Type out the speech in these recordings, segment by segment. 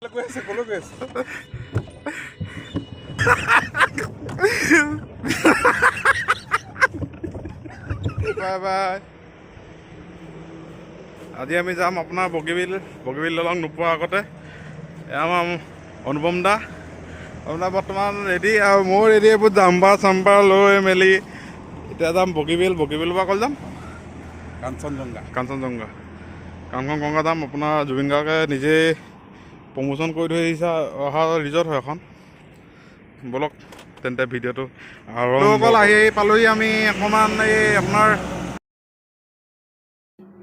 গৈ আছে, ক'লৈ গৈ আছে? Bye bye. আজি আমি যাম আপোনাৰ বগীবিল, বগীবিল দলং নোপোৱাৰ আগতে। এয়া আমাৰ অনুপম দা আপোনাৰ বৰ্তমান ৰেডি আৰু ময়ো ৰেডি। এইবোৰ জাম্পাৰ চাম্পাৰ লৈ মেলি এতিয়া যাম বগীবিল। বগীবিলৰ পৰা ক'লৈ যাম? কাঞ্চনজংঘা। কাঞ্চনজংঘা, কাঞ্চনজংঘা যাম। আপোনাৰ জুবিন গাৰ্গে নিজেই প্ৰমোশ্যন কৰি থৈ আহিছে অহা ৰিজৰ্ট হয় এখন। ব'লক তেন্তে ভিডিঅ'টো আৰম্ভ। অকল আহি পালোহি আমি অকণমান এই আপোনাৰ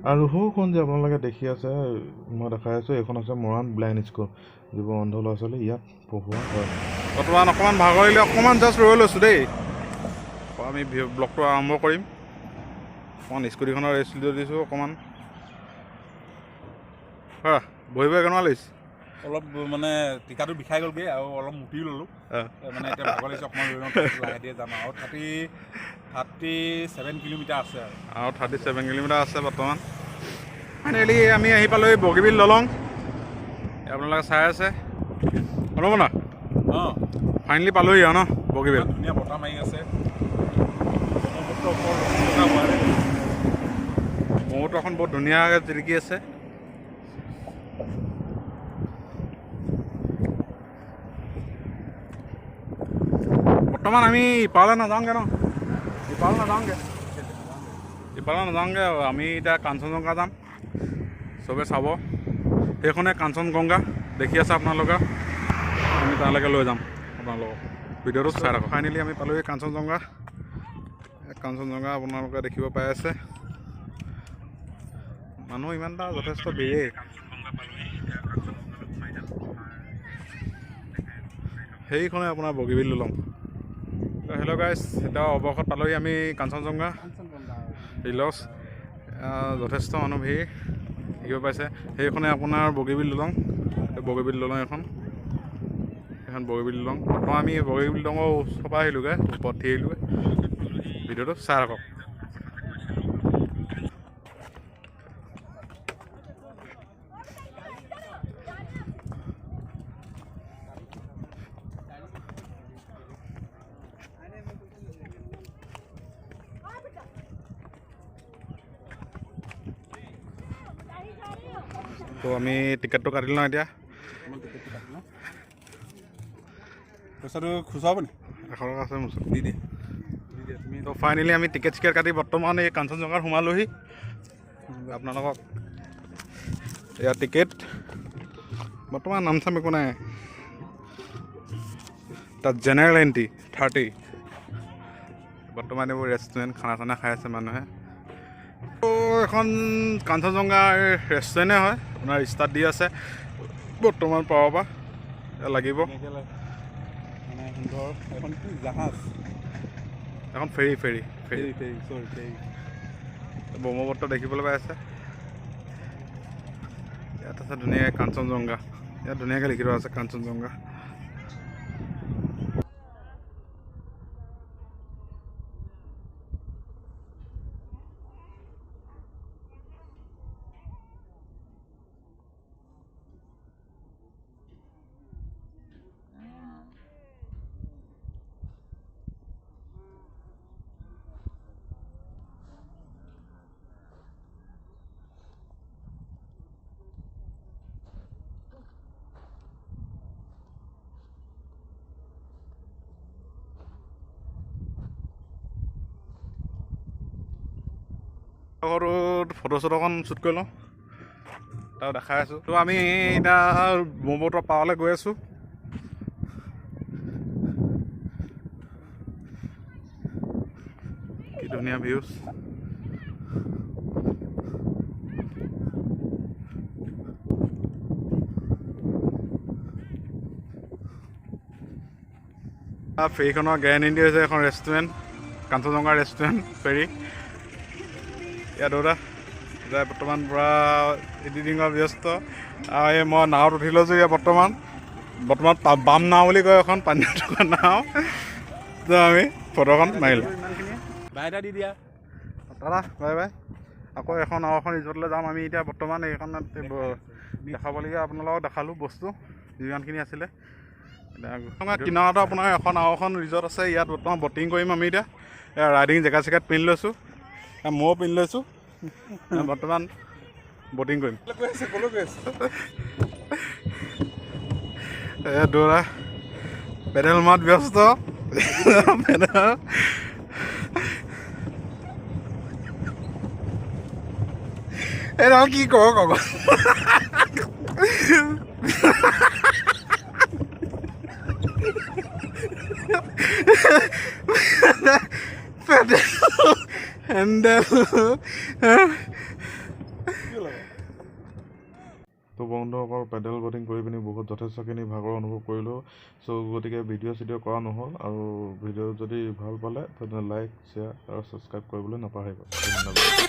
আৰু সৌখন যে আপোনালোকে দেখি আছে, মই দেখাই আছোঁ, এইখন আছে মৰাণ ব্লাইণ্ড স্কুল। যিবোৰ অন্ধ ল'ৰা ছোৱালী ইয়াত পঢ়োৱা হয়। বৰ্তমান অকণমান ভাগৰিলে, অকণমান জাষ্ট ৰৈ লৈছোঁ দেই। আকৌ আমি ব্লগটো আৰম্ভ কৰিম। অকণমান স্কুটিখনৰ ৰেষ্ট লৈ দিছোঁ অকণমান। হা, বহিব কেনেকুৱা লাগিছে? অলপ মানে টিকাটো বিষাই গ'লগৈ আৰু অলপ মুতিও ল'লোঁ। মানে এতিয়া ভাগৰ লাগিছে, অকণমান ৰৈ লওঁ, তাৰপিছত লাহে ধীৰে যাম। আৰু 37 কিলোমিটাৰ আছে আৰু। আৰু 37 কিলোমিটাৰ আছে বৰ্তমান। ফাইনেলি আমি আহি পালোঁ এই বগীবিল দলং। এই আপোনালোকে চাই আছে। অনুপম দা, অঁ। ফাইনেলি পালোহি আৰু ন বগীবিল। ইমান ধুনীয়া বতাহ মাৰি আছে, ব্ৰহ্মপুত্ৰৰ ওপৰত ৰখি থকা হোৱা নাই। ব্ৰহ্মপুত্ৰখন বহুত ধুনীয়াকৈ জিলিকি আছে। বৰ্তমান আমি ইপাৰলৈ নাযাওঁগৈ ন, ইপাৰলৈ নাযাওঁগৈ, ইপাৰলৈ নাযাওঁগৈ। আমি এতিয়া কাঞ্চনজংঘা যাম, চবে চাব। সেইখনে কাঞ্চনজংঘা দেখি আছে আপোনালোকে। আমি তালৈকে লৈ যাম আপোনালোকক, ভিডিঅ'টো চাই থাকক। ফাইনেলি আমি পালোহি কাঞ্চনজংঘা। কাঞ্চনজংঘা আপোনালোকে দেখিব পাই আছে। মানুহ ইমান এটা যথেষ্ট ভিৰেই। সেইখনে আপোনাৰ বগীবিল দলং। হেল্ল' গাইজ, এতিয়া অৱশেষত পালোহি আমি কাঞ্চনজংঘা ৰিলছ। যথেষ্ট মানুহ ভিৰ দেখিব পাইছে। সেইখনে আপোনাৰ বগীবিল দলং। এই বগীবিল দলং এখন, সেইখন বগীবিল দলং। বৰ্তমান আমি বগীবিল দলঙৰ ওচৰৰ পৰা আহিলোগৈ, ওপৰত উঠি আহিলোগৈ। ভিডিঅ'টো চাই থাকক। তো আমি টিকেটটো কাটিলোঁ ন এতিয়া। পইচাটো খুচুৰা হ'ব নি? 100 টকা আছে মোৰ ওচৰত। দি দিয়ে, দি দিয়ে তুমি। তো ফাইনেলি আমি টিকেট চিকেট কাটি বৰ্তমান এই কাঞ্চনজংঘাত সোমালোহি। আপোনালোকক এয়া টিকেট। বৰ্তমান নাম চাম একো নাই তাত। General entry 30। বৰ্তমান এইবোৰ ৰেষ্টুৰেণ্ট, খানা চানা খাই আছে মানুহে। তো এখন কাঞ্চনজংঘাৰ ৰেষ্টুৰেণ্টে হয় আপোনাৰ, ষ্টাৰ্ট দি আছে বৰ্তমান পাৰৰ পৰা এয়া লাগিব। ধুনীয়াকৈ মানে সুন্দৰ এখন কি জাহাজ? এখন ferry, ferry, ferry. Ferry, ferry, চৰি, ফেৰী। ব্ৰহ্মপুত্ৰ দেখিবলৈ পাই আছে। ইয়াত আছে ধুনীয়াকৈ কাঞ্চনজংঘা। ইয়াত ধুনীয়াকৈ লিখি থোৱা আছে কাঞ্চনজংঘা। ঘৰটোত ফটো চটো অকণ শ্বুট কৰি লওঁ, তাক দেখাই আছোঁ। তো আমি এতিয়া ব্ৰহ্মপুত্ৰ পাৰলৈ গৈ আছোঁ। কি ধুনীয়া ভিউজ। ফেৰীখনৰ গ্ৰেণ্ড এণ্ট্ৰি হৈছে। এখন ৰেষ্টুৰেণ্ট, কাঞ্চনজংঘা ৰেষ্টুৰেণ্ট ফেৰী। ইয়াত দাদা এতিয়া বৰ্তমান পূৰা এডিটিঙত ব্যস্ত। আৰু এই মই নাৱত উঠি লৈছোঁ এতিয়া বৰ্তমান। বৰ্তমান বাম নাও বুলি কয় এখন, পানী থকা নাও। তো আমি ফটোখন মাৰিলোঁ। বাই এটা দি দিয়া। দাদা, বাই বাই। আকৌ এখন আৰু এখন ৰিজৰ্টলৈ যাম আমি এতিয়া বৰ্তমান। এইখনত দেখাবলগীয়া আপোনালোকক দেখালোঁ বস্তু। যিমানখিনি আছিলে। এতিয়া কিনাৰতে আপোনাৰ এখন আৰু এখন ৰিজৰ্ট আছে, ইয়াত বৰ্তমান বটিং কৰিম আমি। এতিয়া ৰাইডিং জেকেট চেকেট পিন্ধি লৈছোঁ, ময়ো পিন্ধি লৈছোঁ, বৰ্তমান বটিং কৰিম। দৌৰা পেডেল মাত ব্যস্ত, পেডেল এইডাল কি কওঁ কওঁ। Pedal handle. তো বন্ধুসকল, পেডেল বটিং কৰি পিনি বহুত যথেষ্টখিনি ভাগৰ অনুভৱ কৰিলোঁ। চ' গতিকে ভিডিঅ' চিডিঅ' কৰা নহ'ল। আৰু ভিডিঅ' যদি ভাল পালে তেনে লাইক, শ্বেয়াৰ আৰু ছাবস্ক্ৰাইব কৰিবলৈ নাপাহৰিব। ধন্যবাদ।